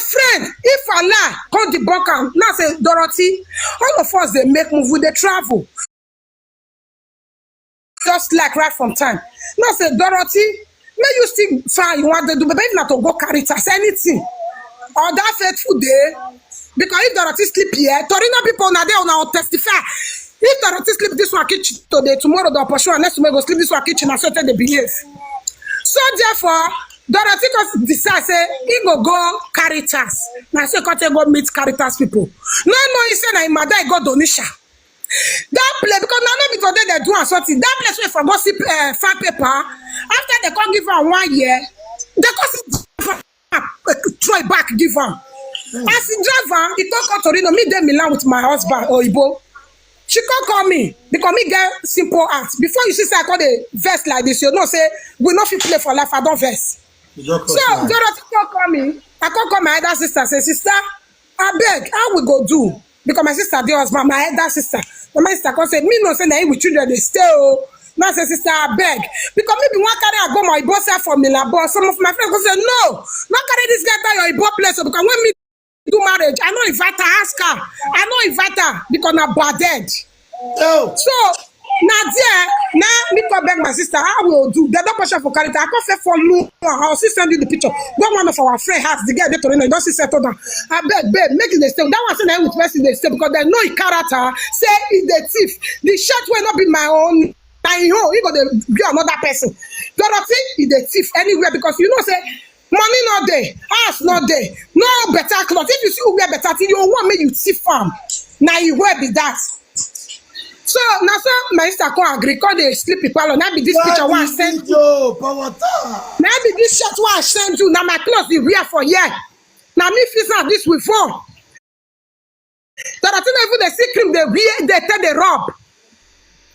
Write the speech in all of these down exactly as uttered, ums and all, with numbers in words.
friend, if Allah come debunk am, now say, "Dorothy, all of us dey make move, we dey travel." Just like right from time. Now say, "Dorothy, make you still find you want to do, but if not to go carry it as anything." Or that faithful day, because if Dorothy sleep here, Torino people na there una testify. If Dorothy sleep this one kitchen today, tomorrow the opportunity next tomorrow go sleep this one kitchen and so they behave. So therefore, Dorothy just decide say he go go Caritas. Na so he come take go meet Caritas people. No, no, he say na him mother he go Donisha. That place, because na no be today they do am something. That place wey for go see uh, file paper, after they come give am one year, they come see throw it back give am. As he drive am, he come come Torino. Me dey Milan with my husband Oyibo. She come call me because me get simple heart. Before you see say I come dey vex like this, you know say we no fit play for life. I don vex. So Dorothy come call me. I come call my elder sister, say, "Sister, abeg, how we go do?" Because my sister dey husband, my elder sister. Na my sister come say, "Me know say na him with children dey stay o." Now say, "Sister, abeg." Because me be one carry I go my Igbo side for Milan, but some of my friends go say, "No, no carry this girl to your Igbo place o," because when me do marriage, I no invite her, ask her. I no invite her because na bad head. Oh, So na there na me come beg my sister, "How we go do?" They don push her for character. I come say, "For no, I'll still send you the picture. Go one of our friend house, the girl dey Torino, you don see settle down. Abeg, babe, make it dey stay." That one say na him with person dey stay because they know him character. Say he dey thief. The shirt wey no be my own, na him own. He go dey give another person. Dorothy, he dey thief anywhere because you know say money no dey, house no dey, no better cloth. If you see who wear better thing, you want make you thief am. Na him way be that. So na so my sister come agree, come dey sleep in parlour. Na be this picture wey I send you. Yo, power time. Na be this shirt wey I send you. Na my clothes you wear for here. Na me fix am this with phone. Dorothy no even dey see cream dey wear, dey take dey rub.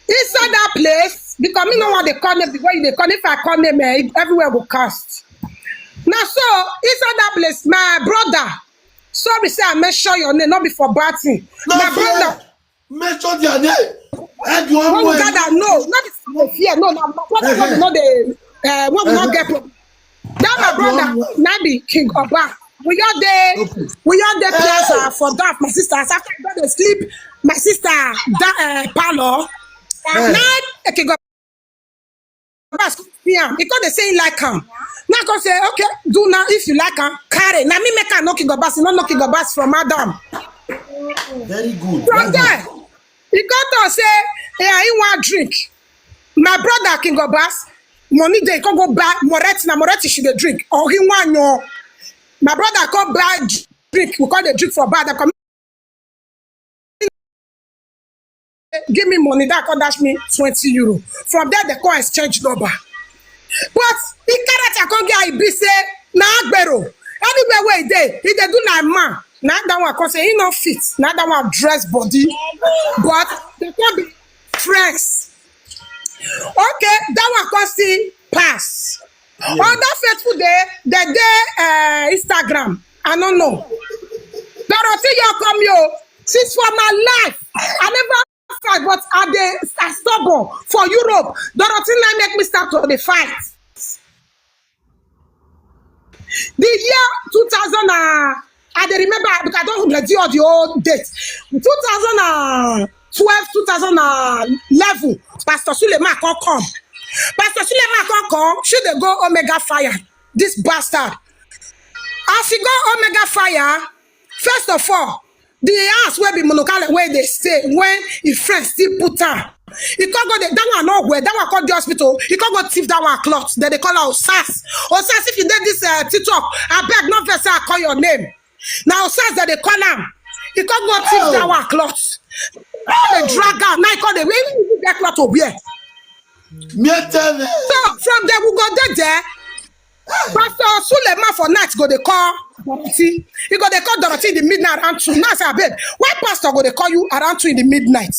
Inside that place, because me no want dey call name, the way you dey call, if I call name, eh, everywhere go cast. Na so, inside that place, my brother, sorry say I mention your name, no be for bad thing. No My fear. Brother, Mention their name. Everyone when we wey gather, no, not the fear, no, no, no, no, no, dey, uh, when we not get problem. That my Everyone brother, wey na be King Oba. We all dey, Okay. we all dey Hey. Plaza for that. My sister, as after I go dey sleep, my sister, that uh, parlour. Hey. Now, King Oba see am. He come dey say he like am. Now I come say, "Okay, do now if you like am, carry." Na me make am knock King Oba, he no knock King Oba from Adam. Very good. From Very there, good. he come talk say, "Yeah, he want drink." My brother King Obas, money dey, he come go buy Moretti, na Moretti she dey drink. Or he want no. My brother come buy drink, we come dey drink for bar. They come give me money, that come dash me twenty euro. From there, they come exchange number. But he character come get I be say, na agbero. Anywhere where he dey, he dey do like man. Na that one come say he no fit. Na that one dress body, but they come be friends. Okay, that one come still pass. On that faithful day, the day uh, Instagram, I don't know. Dorothy, you come yo. Since for my life, I never fight, but I dey I stubborn for Europe. Dorothy now make me start to the fight. The year two thousand, uh, I dey remember because I don't ready all the old dates. Two thousand twelve, two thousand eleven, Pastor Suleiman come come. Pastor Suleiman come come, she dey go Omega Fire. This bastard. As he go Omega Fire, first of all, the house where be Monokale where they stay when his friends still put am. He come go the, that one not where that one called the hospital. He come go thief that one cloth. Then they call her Osas. Osas, if you did this uh, TikTok, I beg no verse I call your name. Now Osas that they call him. He come go thief that one cloth. They drag out. Now he call the way that cloth to wear. Me tell me. So from there we go there there. Pastor Suleiman for night go dey call Dorothy. He go dey call Dorothy in the midnight around two. Now I say, "Babe, why pastor go dey call you around two in the midnight?"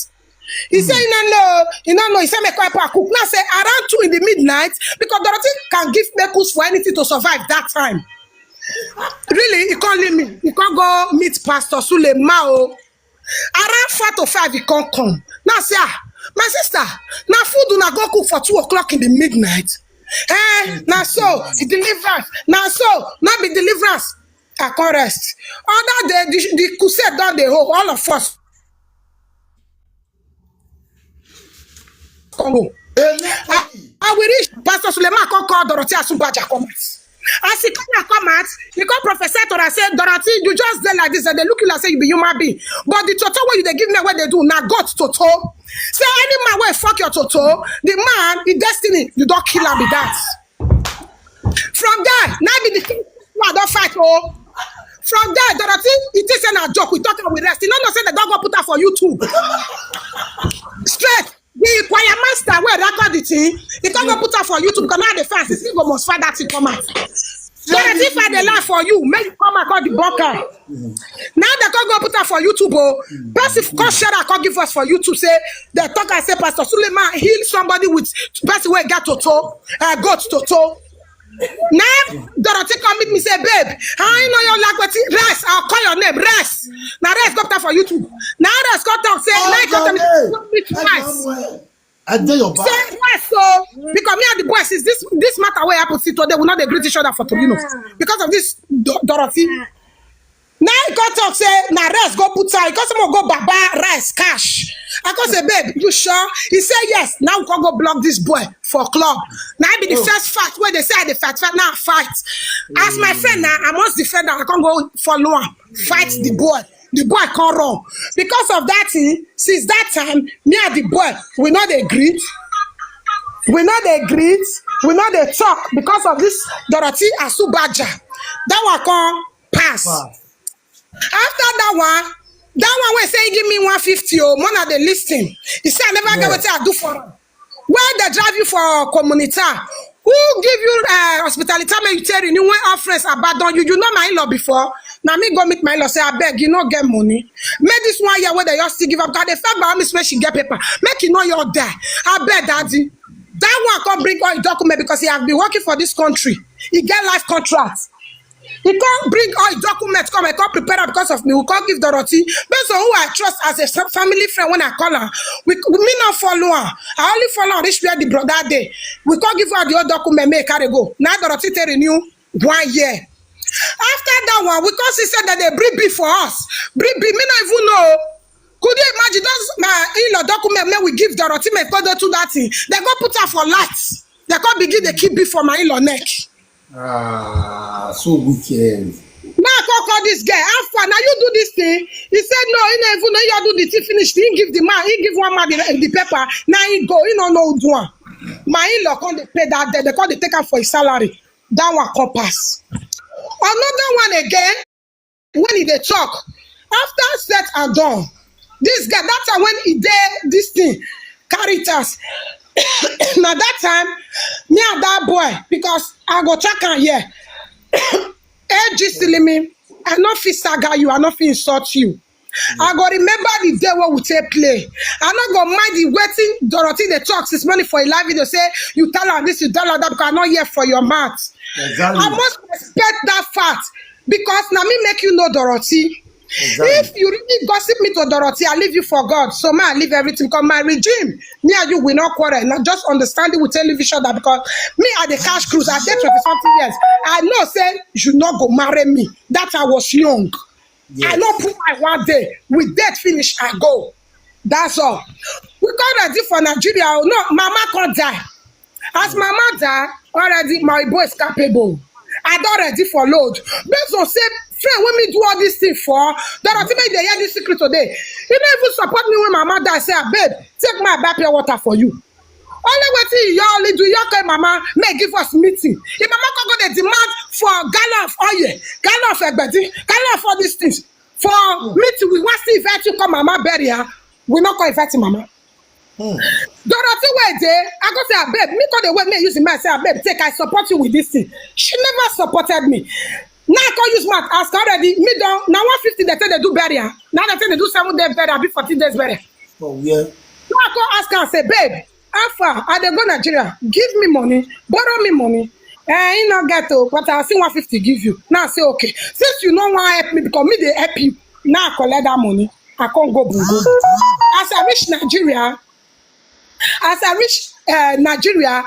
He say he no know. He no know. He say make wipe and cook. Now I say around two in the midnight because Dorothy can give mekos for anything to survive that time. Really, he can't leave me. He can't go meet Pastor Suleiman. Oh. Around four to five, he can't come. Now I say, "Ah, my sister, now food una go cook for two o'clock in the midnight." Eh, now so, deliverance. Now so, not be deliverance. I come rest. On that day, the, the crusade don dey hold, all of us come home. I, I will reach. Pastor Suleiman come call Dorothy Asubaja come out. As he come out, come out, he come prophesy to her say, "Dorothy, you just dey like this, and they look you like say you be human being. But the toto wey you dey give me, wey they do, na God toto. Say any man wey fuck your toto, the man, the destiny, you don kill am be that." From there, now be the thing wey I don fight. Oh, from there, Dorothy, it is a joke. We talk and we rest. You know, no say they don go put her for YouTube. Straight. The choir master wey record the thing, he come go put am for YouTube because now the fans is go must find that thing come out. Dorothy, if I dey lie for you, make you come and call the bunker. Now they come go put am for YouTube. Oh, person come share and come give us for YouTube. Say they talk and say Pastor Suleiman heal somebody with person wey get toto, uh, goat toto. Now Dorothy come meet me say, "Babe, how you know you like wetin? Rest, I'll call your name, rest." Now rest go put am for YouTube. Now rest come talk say, "Now you come tell me, put me twice." I dey your back. Say rest, so because me and the boys is this this matter wey happen see today, we no dey greet each other for Torino because of this Do- Dorothy. Now he come talk say na rest go put her. He come say mo go baba rest cash. I come say, "Babe, you sure?" He say yes. Now we come go block this boy for club. Now I be the first fight wey they say I dey fight fight now I fight. As my friend now I must defend am. I come go follow am fight the boy. The boy come run. Because of that thing, since that time, me and the boy, we no dey greet. We no dey greet. We no dey talk because of this Dorothy Asubaja. That one come pass. After that one, that one wey say he give me one fifty, oh, mona dey listen. He say I never get wetin I do for am. Why they drive you for communita? Who give you uh, hospitality make you take renew when all friends abandon you? You know my in-law before. Now me go meet my in-law say, "I beg, you no get money. Make this one year wey they just still give up. God, they felt by me say she get paper. Make you know your die. I beg, daddy." That one come bring all the document because he have been working for this country. He get life contract. He come bring all the documents come and come prepare am because of me. We come give Dorothy based on who I trust as a sa- family friend. When I call her, we me not follow her. I only follow her reach where the brother dey. We come give her the old document make carry go. Now Dorothy take renew one year. After that one, we come see say that they bring bill for us. Bring bill, me not even know. Could you imagine those my in-law document make we give Dorothy make go do that thing? They go put her for light. They come begin dey keep bill for my in-law neck. Ah, so wicked. Now I come call this guy. How far? Now you do this thing? He said no, he never even know you do the thing finish. He give the man, he give one man the, the paper. Now he go, he no know do one. My in-law come dey pay that debt. They come dey take am for his salary. That one come pass. Another one again. When he dey talk, after set and done, this guy that time when he dey this thing, Caritas, na that time me and that boy because I go check am here. Age silly me, I no fit saga you, I no fit insult you. I go remember the day wey we take play. I no go mind the wetin Dorothy dey talk since morning for a live video say you tell her this, you tell her that because I no hear for your mouth. Exactly. I must respect that fact because na me make you know Dorothy. Exactly. If you really gossip me to Dorothy, I leave you for God. So man, I leave everything. Come my regime, me and you will not quarrel. Now just understand it with television that because me at the cash cruise, I get twenty something years. I know say you not go marry me. That I was young. Yes. I no put my one day. With death finish, I go. That's all. We come ready for Nigeria. Oh, no, mama can't die. As mama die, already my boy is capable. I don ready for load. Based on say friend when me do all this thing for, that I think they hear this secret today. He don't even support me when mama die. Say, "Ah, babe, take my back pure water for you." Only wetin you only do, you call mama, may give us meeting. If mama come go dey demand for gallon of oil, gallon of egbedi, gallon of all these things. For meeting, we want to invite you come mama burial. We not go invite mama. Dorothy wey dey, I go say, "Ah, babe, me call the way me use the man say, "Ah, babe, take, I support you with this thing." She never supported me. Now I come use mouth ask already. Me don now one fifty they tell they do burial. Now they tell they do seven day burial, be fourteen days burial. Oh yeah. Now I come ask her, say, "Babe, how far? I dey go Nigeria. Give me money, borrow me money." Eh, he not get to, but I see one fifty give you. Now I say, "Okay. Since you no want help me, because me they help you. Now I collect that money. I can't go bungo." As I reach Nigeria, as I reach uh, Nigeria,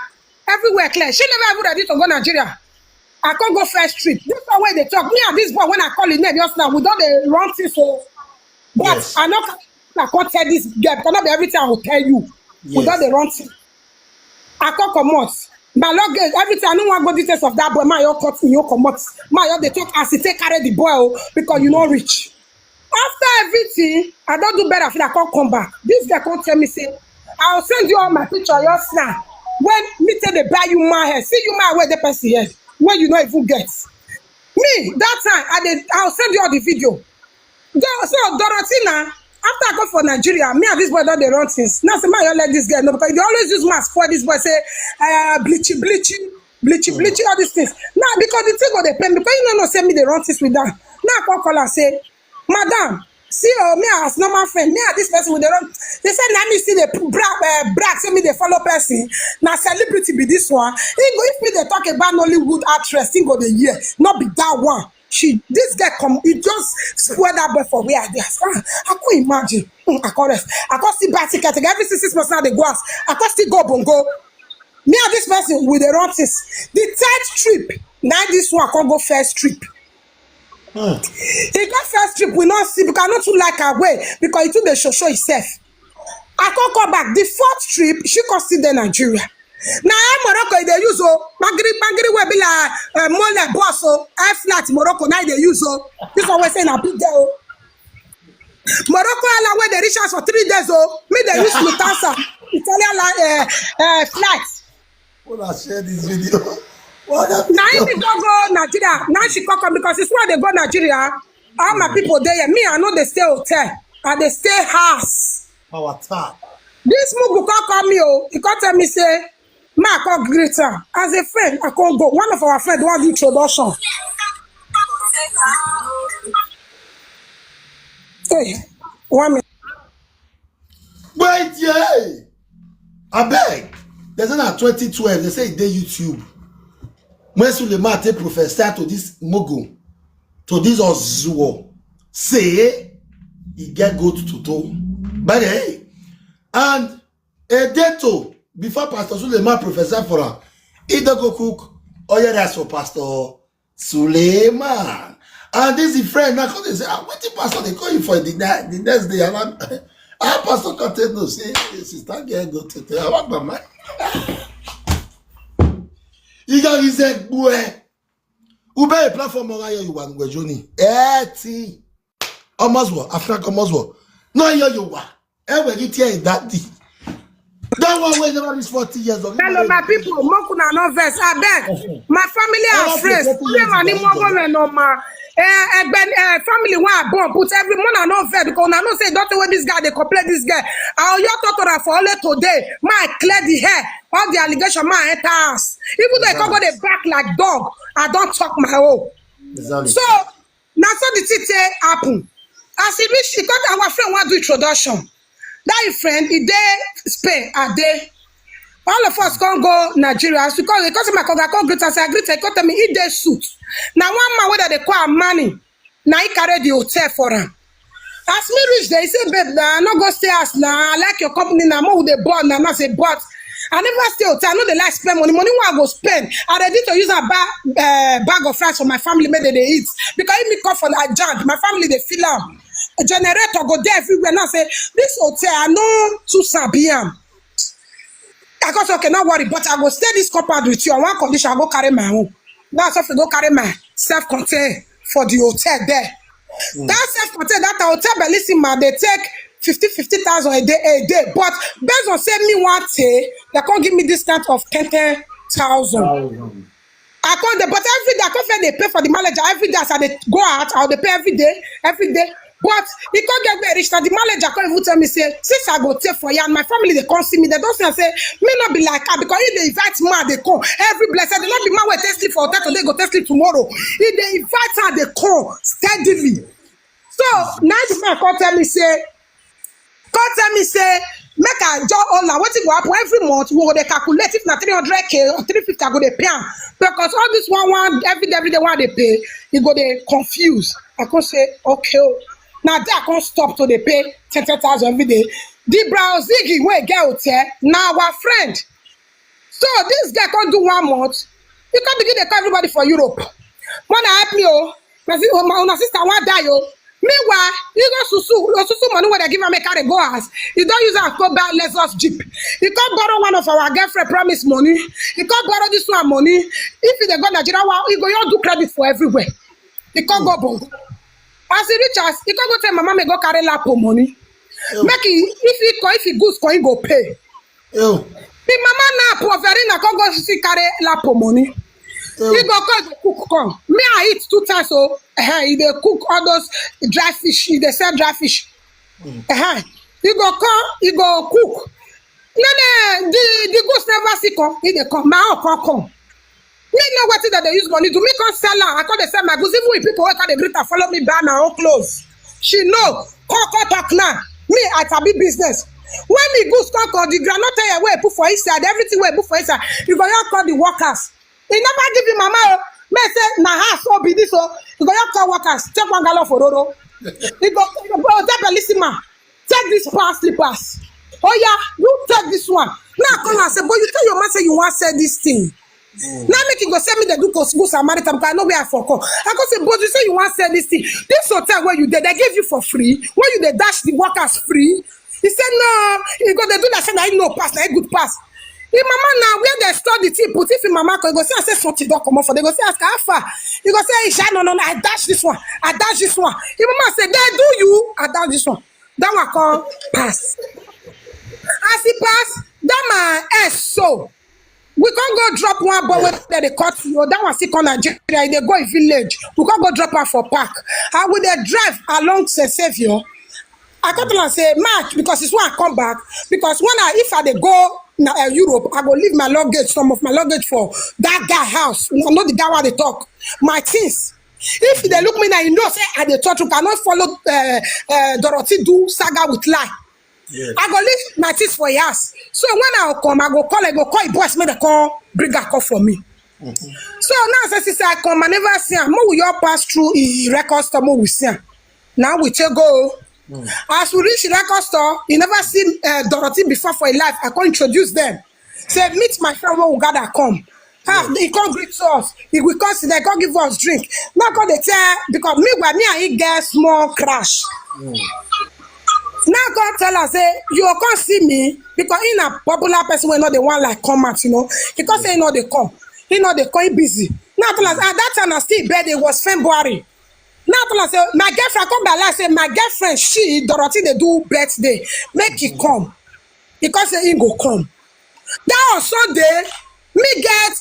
everywhere clear. She never even ready to go Nigeria. I can't go first trip. This one wey dey talk, me and this boy, when I call his name just now, we don dey run things o. But Yes. I no, I can't tell this girl because not be everything I will tell you. We don Yes. dey run things. I can't comot. My luggage, everything. I no wan go details of that boy. My your cut, you comot. My your dey talk as he take carry the boy o, because you no reach. After everything, I don do better. I feel I can't come back. This girl can't tell me say, "I'll send you all my picture just now." When me tell dey buy you my hair, see you my way the person here. When you no even get me that time, I dey, I'll send you all the video. Girl, so Dorothy now, after I go for Nigeria, me and this boy don dey run things. Now say, "Man, you let this girl know," because they always use mask for this boy, say, uh, bleachy, bleachy, bleachy, bleachy, all these things. Now, because the thing go dey pain me, because you no know say me dey run things with that. Now I come call her say, "Madam, see oh, me as normal friend, me and this person we dey run." They said, "Now me see the brag, uh, brag, say me dey follow person. Now celebrity be this one." He go, if me dey talk about Nollywood actress, he go dey hear. Not be that one. She, this girl come, it just spoil that boy for where I dey. Ah, I can't imagine. Hmm, I can't rest. I can't see buy ticket. Every six, six months now they go out. I can't still go bongo. Me and this person with the run things. The third trip, now this one can't go first trip. Hmm. He go first trip, we not see because I not too like her way because he too dey show show himself. I can't come back. The fourth trip, she can't see the Nigeria. Now I Morocco they use oh, bangiri bangiri will be like uh, mole boss oh, air flight Morocco now they use oh. This one we say na big girl. Morocco Airline wey dey reach us for three days oh. Me dey use Lufthansa, Italian li- uh, uh, flight. Wanna share this video? What Now if you go go Nigeria, now she come come because it's where they go Nigeria. All my people there, me I know they stay hotel, and they stay house. Power tap. This mugu come call me oh, he come tell me say, "Ma, I come greet her as a friend. I can't go." One of our friend want do introduction. Hey, one minute. Wait, yeah. I beg. There's another twenty twelve. They say they YouTube. When Suleiman take professor to this Mogo, to this Ozuo, say he get goat to toe. But hey, and a day to before Pastor Suleiman professor for her, he don't go cook oil rice for Pastor Suleiman. And this is friend now come dey say, "Ah, wetin pastor dey call you for the night, the next day?" And I'm, ah, pastor come tell no say, "Hey, sister get goat to toe. I want my mind." You got his head boy. Ube a platform on your one with Johnny. Eh, ti. Almost what? Africa almost what? No, you you are. Eh, we get here in that thing. That one wey never reach forty years of Hello, my people. Make una no vex. I beg. My family and friends. Everyone in Mogo no ma. Eh, eh, ben, eh, family wey I born put every month I no vex because una know say don't wey this guy dey complain this guy. I oyo totora for only today. My clear the hair. All the allegation my enter house. Even though I come go dey back like dog, I don't talk my own. Exactly. So na so the thing take happen. As e reach, e come our friend wan do introduction. That him friend, he dey Spain, I dey. All of us come go Nigeria. As we come, he come say my conga come greet us. I greet her, he come tell me he dey suit. Now one man wey dem dey call Amani, na he carry the hotel for am. As me reach there, he say, "Babe, na I no go stay house na. I like your company na. Mo dey born na." Na say, "But I never stay hotel. I no dey like spend money. Money wey I go spend, I ready to use a ba- uh, bag of rice for my family make they dey eat." Because if me come for Ajand, my family dey feel am. Generator go there everywhere. Now say this hotel, I no too sabi am. I go say, "Okay, no worry, but I go stay this compound with you. On one condition, I go carry my own." That's if I go carry my self-contained for the hotel there. That self-contained, that hotel Bellissima, they take fifty, fifty thousand a day, a day. But based on say me one day, they can't give me discount of ten, ten thousand. I can't, but every day I can't find they pay for the manager. Every day as I dey go out, I dey pay every day, every day. But he can't get where reach. Now the manager can't even tell me say, "Since I go take for you and my family, they can't see me. They don't say, say me not be like her because if they invite man, they come every blessed. They not be man where take sleep for hotel today, go take sleep tomorrow. If they invite her, they come steadily." So now the man can't tell me say, come tell me say, "Make I just all na wetin go happen every month. We go dey calculate if na three hundred k or three fifty, I go dey pay am because all this one one every day, every day one dey pay, e go dey confuse." I come say, "Okay o." Now there I come stop to dey pay ten, ten thousand every day. The Brown Ziggy wey get hotel na our friend. So this guy come do one month. You come begin dey call everybody for Europe. Mona, help me o. My sis- my una sister wan die o. Meanwhile, you go susu, your susu money wey dem give am make carry go house. You don use am go buy Lexus Jeep. You come borrow one of our girlfriend promise money. You come borrow this one money. If you dey go Nigeria, wa- you go just do credit for everywhere. You come go bongo. As e reach house, you come go tell mama make go carry lapo money. Make e if e come if e good come e go pay. Ew. The mama now poor Verena come go see carry lapo money. He go come go cook come. Me I eat two times o. Uh-huh. He dey cook all those dry fish. He dey sell dry fish. Uh-huh. He go come, he go cook. No, no, the the goods never see come. He dey come. My own come come. Me know wetin dem dey use money do. Me come sell am. I come dey sell my goods. Even if people wey come dey greet am follow me buy my own clothes. She know. Come come talk now. Me I sabi business. When the goods come come, the groundnut oil wey I put for inside, everything wey I put for inside, you go just call the workers. He never give you mama o. Me say na house o be this o. You go just call workers. Take one gallon for roro. You go you go tell Bellissima. Take this pass slippers. Oh yeah, you take this one. Now I come and say, but you tell your man say you want sell this thing. Now make you go send me the do go go Samaritan because I know where I for come. I go say, but you say you want sell this thing. This hotel where you did, they give you for free. Where you they dash the workers free. He said no. He go they do that. Say I know pass, I good pass. In mama now where they store the thing, put if in mama can go say I say something don't come off. They go say ask how far. He go say, Isha, no, no, no, I dash this one, I dash this one. In mama say, they do you, I dash this one. That one come pass. As he pass, that my S so. We can't go drop one boy wey dem dey cut you. That one still come Nigeria. They go a village. We can't go drop her for park. I will dey drive along St. Saviour. I come tell am say March because it's when I come back. Because when I if I dey go na uh, Europe, I go leave my luggage, some of my luggage for that guy house. I know the guy wey dey talk. My things. If they look me now, you know say I dey talk. You cannot follow uh, uh, Dorothy do saga with lie. Yes. I go leave my things for your house. So when I come, I go call, I go call the boys, make they come bring a call for me. So now as I say I come, I never see him. Mo we all pass through the record store, mo we see him. Now we take go. As we reach the record store, you never see uh, Dorothy before for your life. I can't introduce them. Say, meet my friend when we gather come. Ah, he can't greet us. He will come sit there, come give us drink. Now come they tell because me where me and he get small crash. Now come tell us say you come see me because he na popular person wey no dey wan like come out, you know. He come say he no dey come. He no dey come, he busy. Now tell us at that time I still birthday was February. Now tell us say my girlfriend come by like say my girlfriend she Dorothy dey do birthday. Make he come. He come say he go come. That on Sunday, me get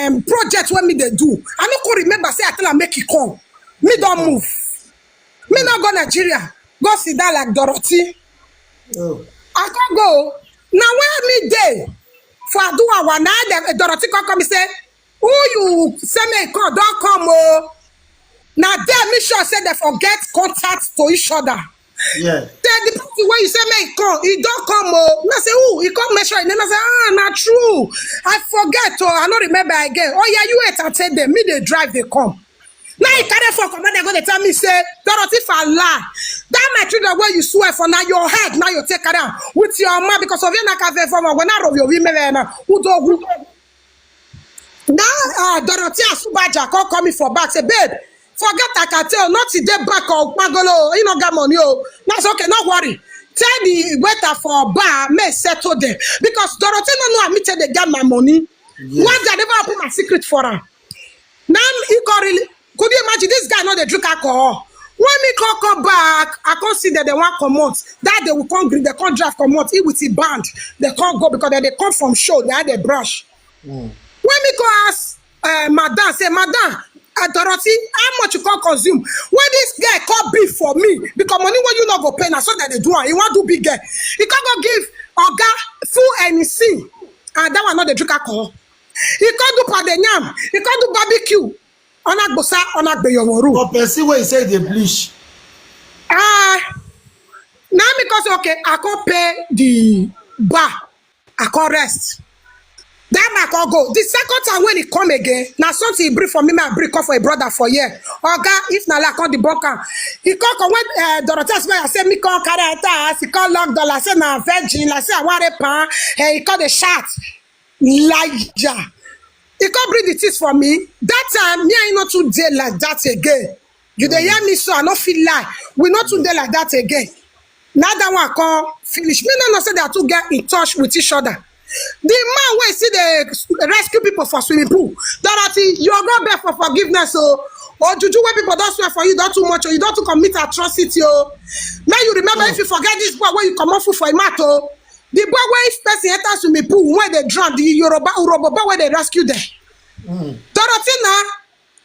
um, project wey me dey do. I no come remember say I tell am make he come. Me don move. Me no go Nigeria. Go sit down like Dorothy. Oh. I can't go. Now where me dey for Aduwawa now dem Dorothy come come say who you say me come don come o. Now there me sure say they forget contact to each other. Yeah. Then the person wey you say make come, he don come o. Na say who? He come make sure he never say ah na true. I forget o, I no remember again. Oh yeah, you entertain them. Me dey drive dey come. Now he carry phone comot dey go dey tell me say Dorothy for lie. That my children wey you swear for na your head now you take carry am with your mouth because of you na ka fẹ́ fọmọ ọgbọ́n náà rọ̀ yóò wí mẹ́rẹ̀ náà. Who do who? Now uh, Dorothy Asubaja come call me for back say babe forget I can tell not today back or pagolo you no get money o. That's okay, no worry. Tell the waiter for bar may settle them because Dorothy no know me tell they get my money. Yes. One day I never open my secret for her. Now he come really could you imagine this guy no dey drink alcohol. When me come come back, I come see that they wan comot. That they will come gree, they come drive comot. He with him band, they come go because they, they come from show, they had a brush. When me come ask uh, madam, say madam, uh, Dorothy, how much you come consume? When this guy come big for me, because money when you not go pay, na so that they do am. He want do big guy. He come go give oga full N C, and that one not the drink alcohol. He come do pounded yam. He come do barbecue. Onagbosa, onagbeyomoru. But person wey say dey bleach. Ah, now because okay, I come pay the bar. I come rest. That man come go. The second time when he come again, now something he bring for me, man bring come for a brother for here. Oga, if na like on the bunker, he come come when uh, Dorothy Asmaya say me come carry enter house, he come lock door, like say na virgin, like say I want a pan, and he come the shot. Liar. He come bring the things for me. That time, me and you no too dey like that again. You dey hear me, so I no fit lie. We no too dey like that again. Now that one come finish. Me no know say they are to get in touch with each other. The man wey see the rescue people for swimming pool, Dorothy, you go beg for forgiveness. So, or juju wey people don't swear for you, don't too much, or you don't too commit atrocity. Oh, now you remember, if you forget this boy where you come off for a mat, oh, the boy where if person enter swimming pool when they drown, the Yoruba Urobo boy where they rescue them. Dorothy, now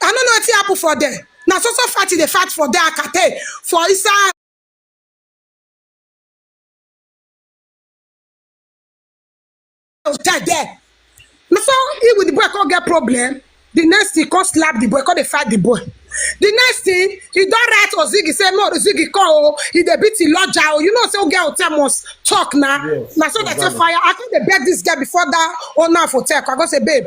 I don't know what happened for them. Now so so fight they fight for their kate for inside hotel there. Na so he with the boy come get problem. The next thing, come slap the boy, come dey fight the boy. The next thing, he don write Ozigi, say, "No, Ozigi call, oh, he dey beat the lodger, oh." You know, say, "Oh, girl, hotel must talk now." Yes, na so they say fire. I come dey beg this girl before that owner of hotel. I go say, "Babe,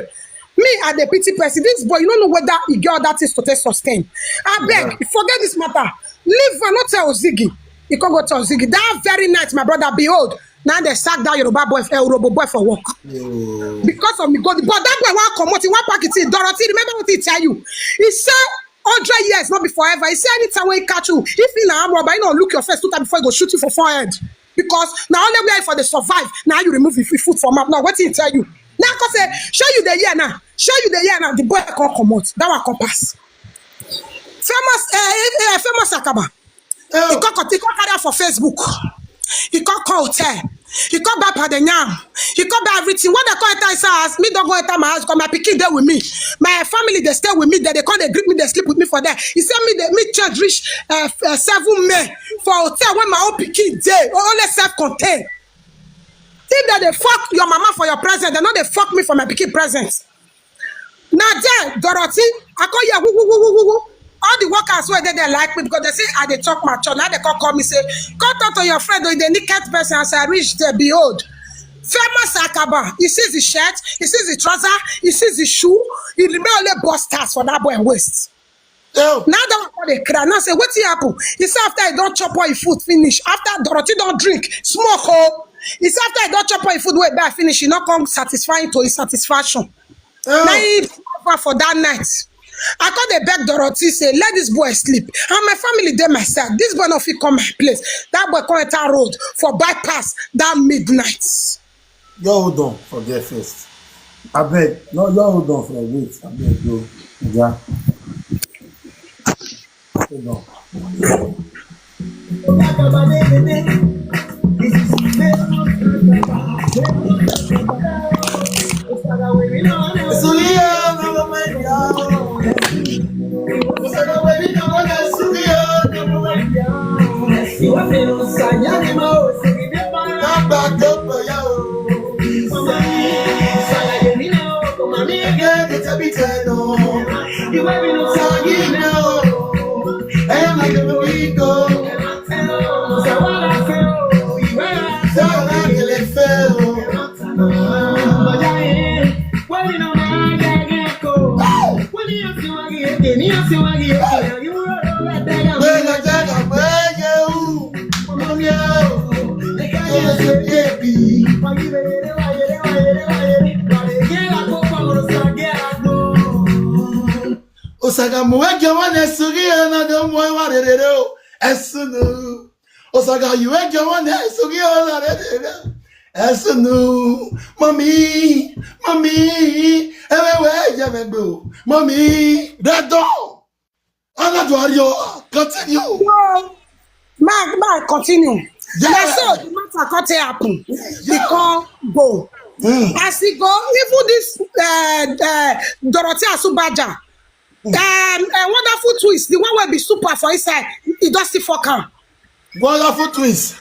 me, I dey pity person. This boy, you don't know whether he get other things to take sustain. I beg, forget this matter. Leave and not tell Ozigi." He come go tell Ozigi. That very night, my brother, behold, now they sack that Yoruba boy, uh, Urobo boy for work. Because of me, go. But that boy want come out, he want pack it in. Dorothy, remember what he tell you? He said, "Hundred years, not be forever." He said, "Anytime when he catch you, if he na arm robber, he no look your face two times before he go shoot you for forehead." Because now only way for the survive, now you remove your foot from mouth. Now what he tell you? Now I say, "Show you the year now. Show you the year now." The boy can't come out. That one come pass. Famous, uh, uh, famous Akaba. He come, he come carry am for Facebook. He come call hotel. He come buy pounded yam. He come buy everything. When they come enter his house, me don't go enter my house because my pikin dey with me. My family, they stay with me. They, they come, they greet me, they sleep with me for there. He said me, they, me church reach, uh, f-, uh, seven men for hotel when my own pikin dey, only self-contained. If they, they fuck your mama for your present, they know they fuck me for my pikin present. Now there, Dorothy, I call you, woo, woo, woo, woo, woo, woo. All the workers where they, they like me because they say I dey talk mature. Now they call, call me, say, "Come talk to your friend, oh, the naked person." As I reach there, behold, famous Akaba. He sees the shirt, he sees the trouser, he sees the shoe. He remain only busters for that boy waist. Now that one come dey cry. Now say, "What happen?" He said after he don't chop all his food finish, after Dorothy don't drink, smoke, oh. He said after he don't chop all his food, wait, buy finish, he not come satisfying to his satisfaction. Now he over for that night. I come dey beg Dorothy, say, "Let this boy sleep. And my family dey my side. This boy no fit come my place." That boy come enter road for bypass that midnight. Your hold on for there first. Abeg, no, your hold on for wait. Abeg, go. Yeah. Hold on. Osaga muwege wane sugi ana do mo wa rere o. Esunu. Osaga yuwege wane sugi ana rere. Esunu. Mommy, mommy, ewe we je me gbe o. Mommy, bredo. Ana do ario, continue. No. Ma, ma, continue. Yeah. Na so the matter come take happen. Yeah. He come go. Mm. As he go, even this, uh, uh, Dorothy Asubaja, um, uh, wonderful twins, the one wey be super for inside, he just still fuck am. Wonderful twins.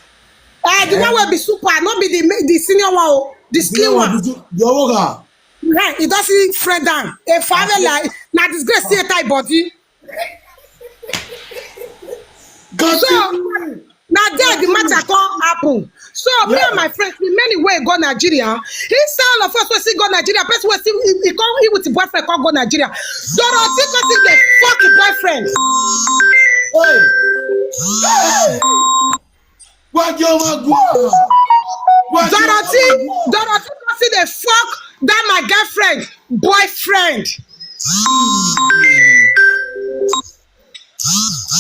Uh, the one wey be super, not be the ma-, the senior one, oh, the slim one. The one with the, the old one. Right, he just still friend down. A family like, na disgrace, see a tie body. So, na there the matter come happen. So, me and my friends, we many way go Nigeria. He say all of us wey still go Nigeria, person wey still, he, he come, he with his boyfriend come go Nigeria. Dorothy come still dey fuck his boyfriend. Hey. Hey. Why do you want go? Dorothy, Dorothy come still dey fuck that my girlfriend. boyfriend.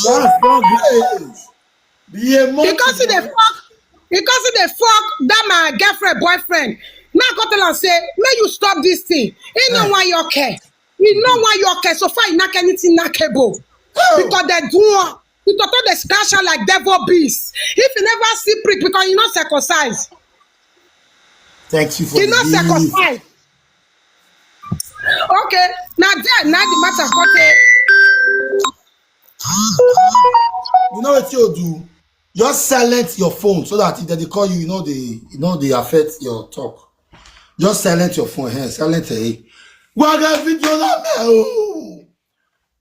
That's not great. Be a monkey. Because he dey fuck, because he dey fuck that my girlfriend boyfriend. Now I go tell am say, make you stop this thing. He no wan your care. He no wan your care. So far, he knack anything knackable. Because they do am. He toto dey scratch am like devil beast. If you never see prick, because you no circumcise. Thank you for He the no gift. Circumcise. Okay, now there, now the matter cut it. You know what you do? Just silence your phone so that if they call you, you know they, you know they affect your talk. Just silence your phone. Hey, silence it. Gbọ́dọ̀ fídíò lábẹ́ o.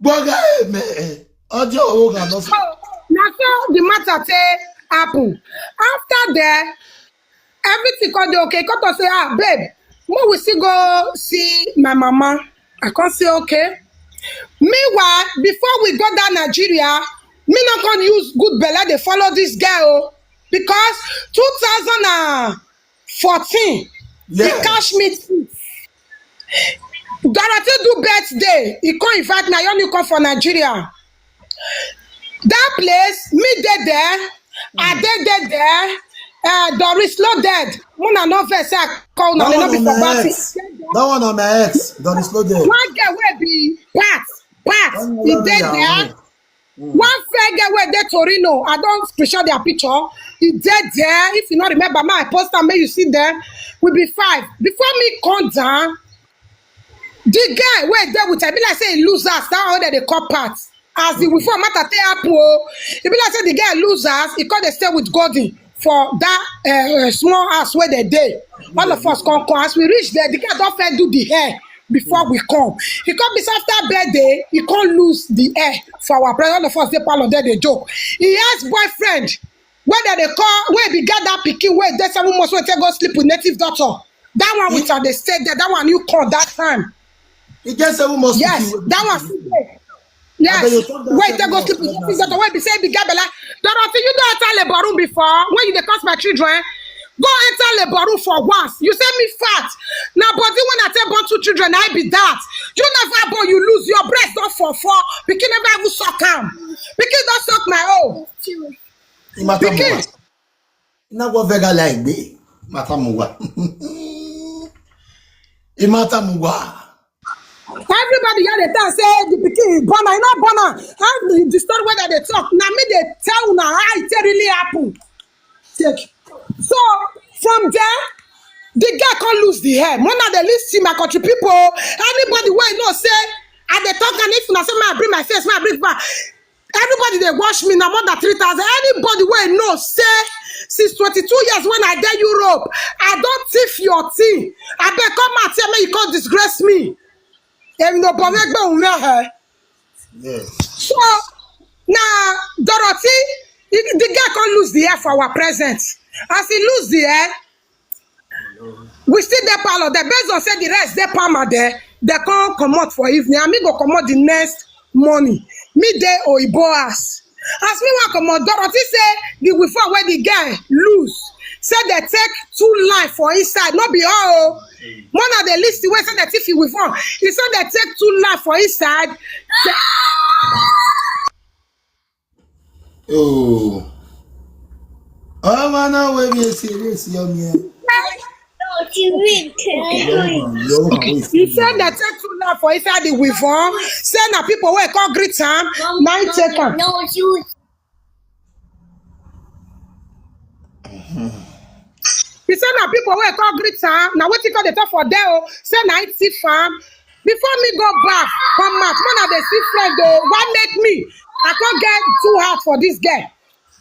Gbọ́dọ̀ èmẹ̀. Ọjọ́ owó kan lọ sí. So, na so the matter take happen. After there, everything come dey okay. Come to say, ah, babe, make we still go see my mama. I come say, okay. Meanwhile, before we go down Nigeria, me no come use good belle dey follow this girl o. Because two thousand and fourteen, he Yeah. catch me. Dorothy do birthday. He come invite me. I only come for Nigeria. That place, me dey there. I dey dey there. Uh, Doris Loaded. Una no vex say I call una. That They one no be on for my bad ex. thing. That one on my ex. Doris Loaded. One girl wey be Pat. Pat. One He love dey ya, there. oh. One fair girl wey dey Torino. I don screenshot their picture. He dey there. If you no remember, make I post am, make you see them. We be five. Before me come down, the guy wey dey with her, be like say he lose us. That one wey they call Pat. As the before matter take happen, oh, e be like say the guy lose us. He come dey stay with Goddy for that uh, small house where they dey. All of us come come. As we reach there, the guy don first do the hair before we come. He come be say after birthday, he come lose the hair for our brother. All of us dey parlor there dey joke. He ex boyfriend, wey they dey call, wey be get that pikin, wey dey seven months, wey take go sleep with native doctor. That one with her dey stay there. That one you call that time. He get seven months. Yes, that one still dey. Yes, Abeg, you talk that wey seven take go months sleep with pregnancy. Native doctor, wey be say be get belle. Dorothy, you don enter labor room before? When you dey cause my children, go enter labor room for once. You say me fat. Na body when I take born two children, I be that. You never born, you lose, your breast don fall fall. Pikin never even suck am. Pikin don suck my own. Imata Pikin. Muwa. Ina go vega like me. Imata Muwa. Imata Muwa. Everybody here dey tell say the pikin born am, e no born am. How the, the story wey dem dey talk, na me dey tell una how e take really happen. Take. So from there, the girl come lose the hair. Mona dey listen, my country people. Anybody wey know say I dey talk, and if una say make I bring my face, make I bring back. Everybody dey watch me na more than three thousand. Anybody wey know say since twenty-two years when I dey Europe, I don thief your thing. Abeg come out here, make you come disgrace me. Èmi no bọ̀ mẹ́gbẹ́ òun náà ẹ̀. Yes. So na Dorothy, the the girl come lose the hair for our present. As he lose the hair, we still dey parlor there. Based on say the rest dey palma there, they come comot for evening. And me go comot the next morning. Me dey Oyibo house. As me wan comot, Dorothy say the weave wey the girl lose, say they take two line for inside. No be all o. One of the list wey say the thief weave, he say they take two line for inside. Say, Oh. Ọmọ náà wé mi èsì eré èsì ọmọ yẹn. He say they take two line for inside the weave. Say na people wey come greet am, na him take am. He say na people wey come greet am, na wetin come dey talk for there o. Say na him thief am. Before me go back, come out, when I dey see friend o, why make me? I come get two heart for this girl.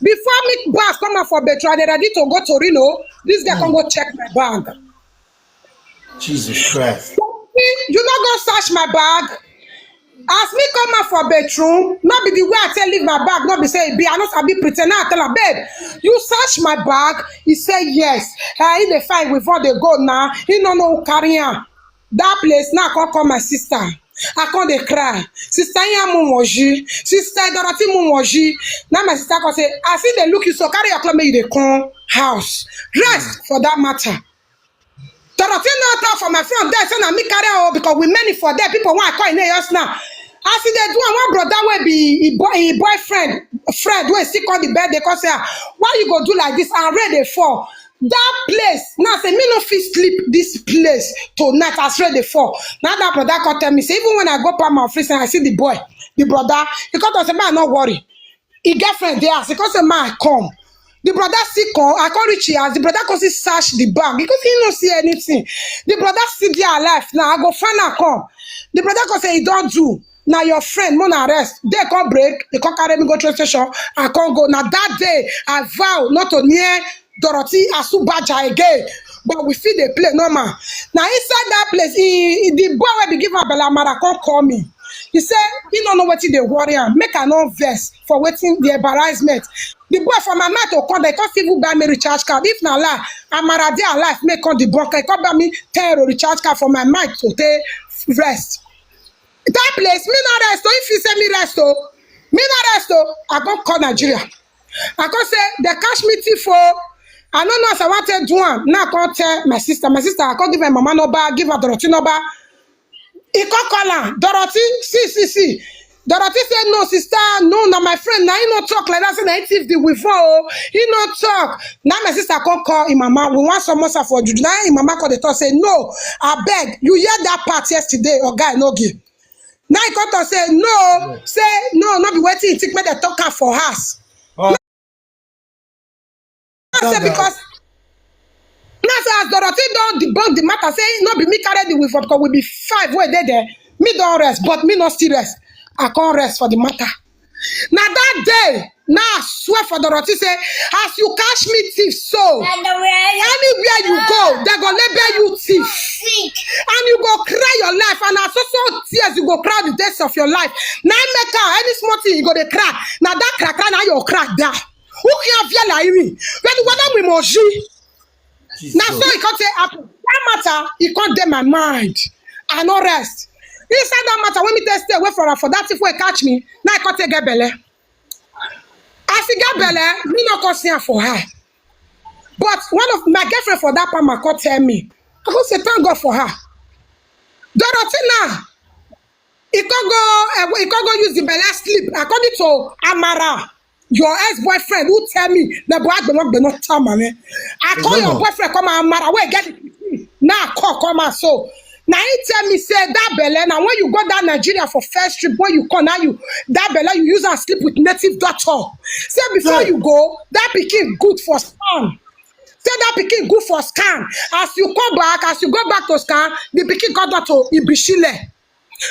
Before me back, come out for Betra, they ready to go Torino. This girl come go check my bag. Jesus Christ. You no go search my bag. As me come out for bedroom, no be the way I tell leave my bag, no be say e be, I no sabi pretend. Now I tell her, babe, you search my bag? He say yes. Uh, he dey find we for dey go now. He no know who carry am. That place now I come call my sister. I come dey cry. Sister Iya Mumoji, Sister Dorothy Mumoji. Now my sister come say, I see they look you so, carry your clothes, make you dey come house. Rest for that matter. Dorothy no talk for my front there, say na me carry am o, because we many for there, people wey I call im name just now. As e dey do am, one brother wey be im boy, im boyfriend, friend wey still come the birthday, come say, "Ah, why you go do like this?" And rain dey fall. That place, now say me no fit sleep this place tonight as rain dey fall. Now that brother come tell me, say even when I go palm my face and I see the boy, the brother, he come talk say, "Man, no worry." Im girlfriend dey house, he come say, "Man, come." The brother still come, I come reach im house, the brother come still search the bag, he come say he no see anything. The brother still dey alive now, I go find am come. The brother come say, "E don do, na your friend, make una rest." Day come break, he come carry me go train station, I come go. Na that day, I vow not to near Dorothy Asubaja again. But we fit dey play normal. Na inside that place, he, he- the boy wey be give am belle, Amara, come call me. He say he no know wetin dey worry am. Make I no vex for wetin the embarrassment. The boy for my mind to come, they come still even buy me recharge card. If na lie, Amara dey alive, make come the bunker, come buy me ten euro recharge card for my mind to take rest. That place, me no rest o. If you say me rest o, me no rest o. I go call Nigeria. I come say, "They catch me thief o." I no know as I want to do am. Now I come tell my sister. My sister, I come give her mama number, give her Dorothy number. He come call am, "Dorothy, see, see, see." Dorothy say, "No, sister, no, na my friend. Na he no talk like that. Say na he thief the weave o. He no talk." Now my sister come call im mama. We want samosa for juju. Now im mama come dey talk say, "No, I beg. You hear that part yesterday, oga Enogie." Now he come talk say, "No, say no, not be wetin he think make dem talk am for house." I say because now say as Dorothy don debunk the matter, say no be me carry the weave up, because we be five wey dey there. Me don rest, but me no still rest. I come rest for the matter. Na that day, now I swear for Dorothy say, as you catch me thief so, anywhere you go, they go label you thief. And you go cry your life, and as so so tears you go cry the days of your life. Now make her any small thing you go dey cry. Now that cry cry, now you cry there. Who can feel like me? When the weather we moji. Now so it can't happen. That matter, it can't dey my mind. I no rest. Inside that matter, when me tell stay away from her for that, if we catch me, now I can't take get belle. As he get belle, me no come see her for her. But one of my girlfriend for that palm, I come tell me, I come say, "Thank God for her." Dorothy now, he can't go, uh, he can't go use the belle sleep. According to Amara, your ex-boyfriend who tell me the boy be not, be not tell me. I call your boyfriend, come and Amara, where get the pikin? Now I call, come and so. Now he tell me say that belle. Now when you go down Nigeria for first trip, when you come now, you, that belle you use and sleep with native doctor. Say before you go, that pikin good for scan. Say that pikin good for scan. As you come back, as you go back to scan, the pikin come down to Ibishile.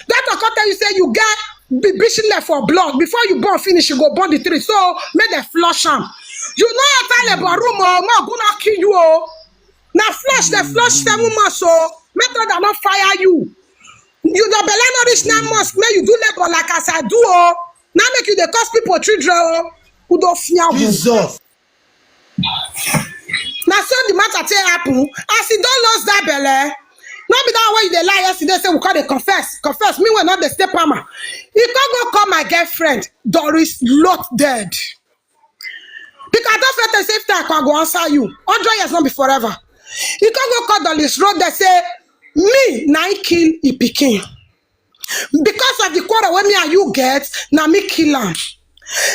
Doctor come tell you say you get Ibishile for blood. Before you born finish, you go born the three. So make dem flush am. You know enter labor room o, make ogun no kill you o. Na flush dem flush seven months o. Make thunder no fire you. You the belle no reach nine months, make you do labor like as I do o. Now make you dey cause people children o. Udo fiagu. Jesus. Na so the matter take happen. As he don lost that belle, no be that way you dey lie yesterday say we come dey confess, confess. Meanwhile, not dey stay palmer. He come go call my girlfriend, Doris, lot dead. Because I don't feel say if I go answer you, hundred years not be forever. He come go call Doris, wrote there say, "Me, na I kill Ipikin." Because of the quarrel wey me and you get, na me kill am.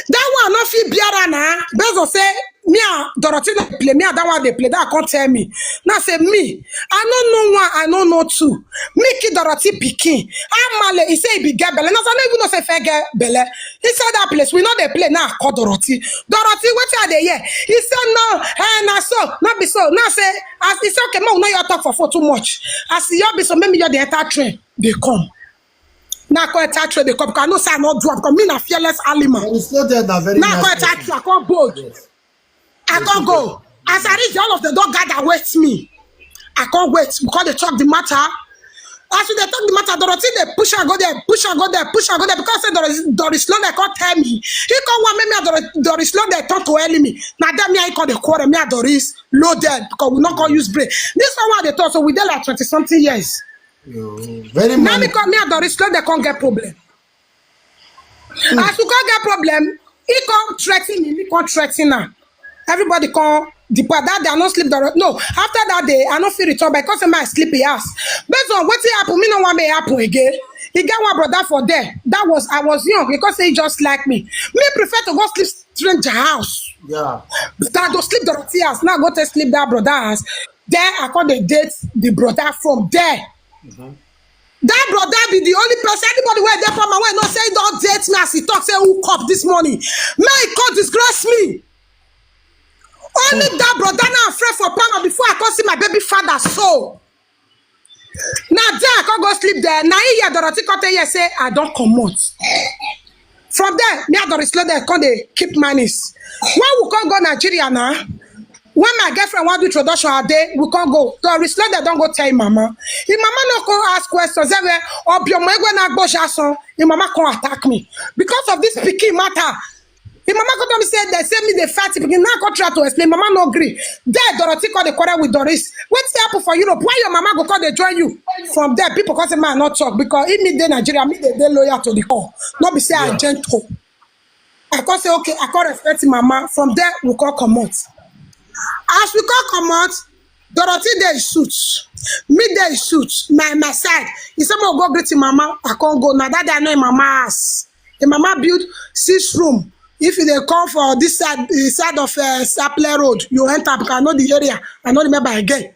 That one no fit bear am na. Based on say me and Dorothy no play, me and that one dey play. That come tell me. Now say me, I no know one, I no know two. Me kill Dorothy pikin. Amale, he say he be get belle. Now I no even know say fair get belle. Inside that place, we no dey play. Now I call Dorothy. Dorothy, wetin I dey hear? He say no, eh, na so, no be so. Now say, as he say, okay, make we no your talk for phone too much. As you be so, make me your the enter train. They come. Now I call enter train, they come. Because I know say I no do am, because me na fearless animal. And it's not that na very Now I nice call enter person. Train, I come bold. Yes. I can't go. As I reach, all of them don't gather wait me. I can't wait because they talk the matter. As they talk the matter, Dorothy, they push and go there, push and go there, push and go there. Because say Doris, Doris London can't tell me. He can't want me, Doris, Doris London talk to enemy. Now that me, I call the quarrel, me and Doris, load them because we not gonna use brain. This one why they talk, so we there like twenty something years. Yo, very Now much. Me call me and Doris London can't get problem. As you can't get problem, he can't threaten me, he can't threaten her. Everybody come depart. That day I no sleep. The, no, after that day I no fit return back. Because my sleep he ask. Based on wetin happen, me no wan make happen again. He get one brother for there. That was, I was young because he just like me. Me prefer to go sleep stranger house. Yeah. That go sleep Dorothy house. Now go to sleep that brother house. Then I come dey date the brother from there. That brother be the only person, anybody wey dey for my way no say he don date me as he talk say who cop this morning. May he come disgrace me. Only that brother now afraid for power before I come see my baby father so. Now there I come go sleep there. Now he hear Dorothy come tell you say I don't comot. From there, me and Doris Lode come dey keep manners. When we come go Nigeria now, when my girlfriend want do introduction her day, we come go. Doris Lode don't go tell him mama. Him mama no come ask questions. Say where Obioma Egwe na Agboja son. Him mama come attack me because of this pikin matter. Him mama come tell me say they say me dey fight pikin. Now I come try to explain. Mama no agree. There Dorothy come dey quarrel with Doris. Wetin happen for Europe? Why your mama go come dey join you? From there, people come say man not talk because if me dey Nigeria, me dey dey loyal to the call. Not be say I gentle. I come say okay, I come respect him mama. From there, we come comot. As we come comot, Dorothy dey suit. Me dey suit. My my side. He say mo go greet him mama. I can't go. Now that day I know him mama house. Him mama build six room. If you dey come for this side, the side of uh, Saple Road, you enter because I know the area. I no remember again.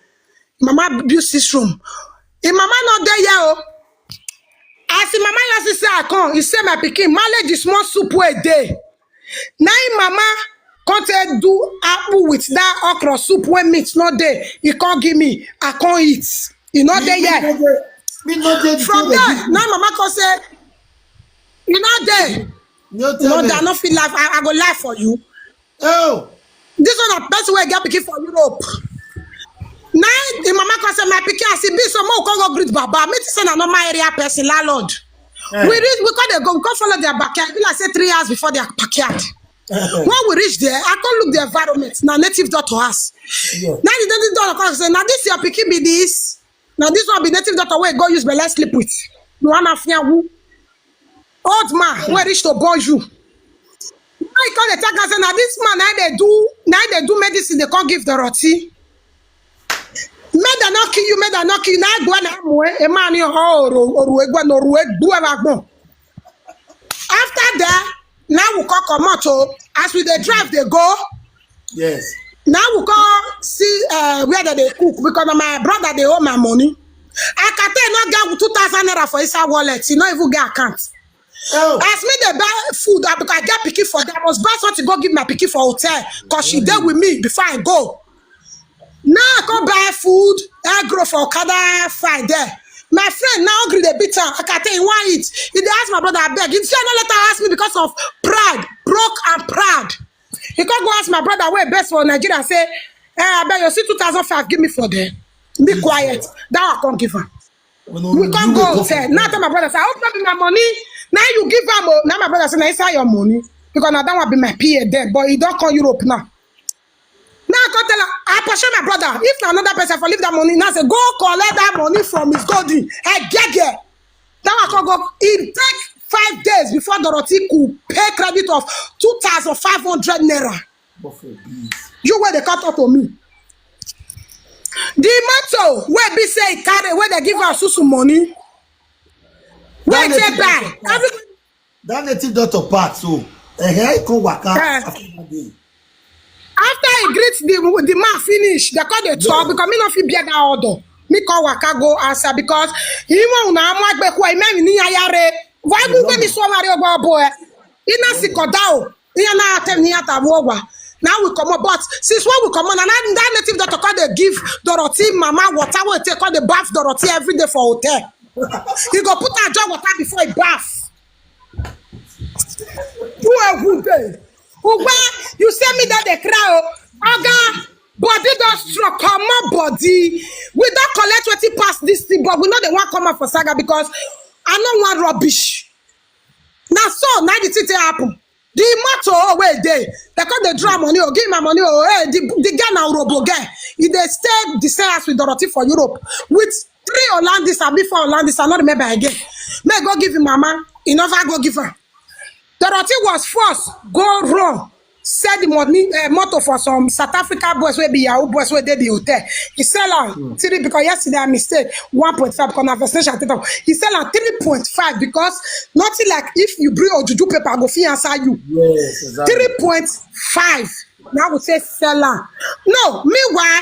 Mama build six room. Him mama not there yet. Oh. As him mama just say I come, he say my pikin, mileage is small soup wey dey. Now him mama come take do apple with that okra soup wey meat not there. He can't give me. I can't eat. He not there yet. Me no dey From there, now mama come say, you not there. No No, tell me. I no feel life. I, I go lie for you. Oh. This one a person wey get pikin for Europe. Now the mama come say my pikin as e be so mo come go greet baba. Me to say na normal area person landlord. Eh. We reach, we come dey go, we come follow their backyard. E be like say three hours before their backyard. When we reach there, I come look the environment. Na native daughter house. Yeah. Now the native daughter come say, now this your pikin be this. Now this one be native daughter wey go use belle sleep with. You wanna fear who? Old man wey reach to born you. Now he come dey talk and say, now this man now they do, now they do medicine. They can't give Dorothy. Make dem not kill you. Make dem not kill you. Now go and a man you oh oru egwa no oru egbu ewa gbon. After that, now we come comot o. As we dey drive dey go, Yes. now we come see uh, where dem dey cook because na my brother dey owe my money. Akate no get two thousand naira for inside wallet. He no even get account. Oh. As me dey buy food, I, because I get pikin for there, I must buy something go give my pikin for hotel because she dey with me before I go. Now I come buy food, egg roll for Okada fry there. My friend now hungry dey beat am. Akate he wan eat. He dey ask my brother abeg. He say no let am ask me because of pride, broke and proud. He come go ask my brother wey base for Nigeria say, eh, abeg you see two thousand five give me for there. Be quiet. That one I come give am. We no We you come dey go go hotel. for Now tell my brother say I hope not be my money. Now you give am o. Now my brother say na inside your money because na that one be my P A there, but he don come Europe now. Now I come tell her, I pursue my brother. If na another person for leave that money, now say go collect that money from his golden. Hey, gege. That one come go. It take five days before Dorothy could pay credit of two thousand five hundred naira. God forbid. You wey dey come talk to me. The motor wey be say e carry wey dey give am susu money. Wey That take native buy doctor every That native doctor part so. Eh, eh, come waka Eh. after that day. after he greet the the man finish, they call the talk because me no fit bear that order. Me call waka go answer because he won't na mo agbe kwa me ni ayare. Why we go be so worry about boy? He na sick or down. He na tell me at a wowa. Now we come up, but since when we come on, and that native doctor call they give Dorothy mama water, we take call the bath Dorothy every day for hotel. He go put a jug water before he bath. Who are who dey? Who where you say me that they cry? Oh. Oga, body don struck, comot body. We don collect wetin pass this thing, but we no dey wan come out for saga because I no wan rubbish. Na so na the thing take happen. The matter oh, wey dey, they come dey draw money oh, give my money oh, hey, the, the girl na Urobo girl. E dey stay the same house with Dorothy for Europe with three Hollandis, abi four Hollandis, I no remember again. May go give him mama, he never go give her. Dorothy was forced go run. sell the money, uh, motor for some South Africa boys wey be Yahoo boys wey dey the hotel. He sell am three because yesterday I mistake one point five because na first station I take am. He sell am three point five because nothing like if you bring ojuju paper, I go fit answer you. Yes, exactly. Three point five. Now we say sell am. No, meanwhile,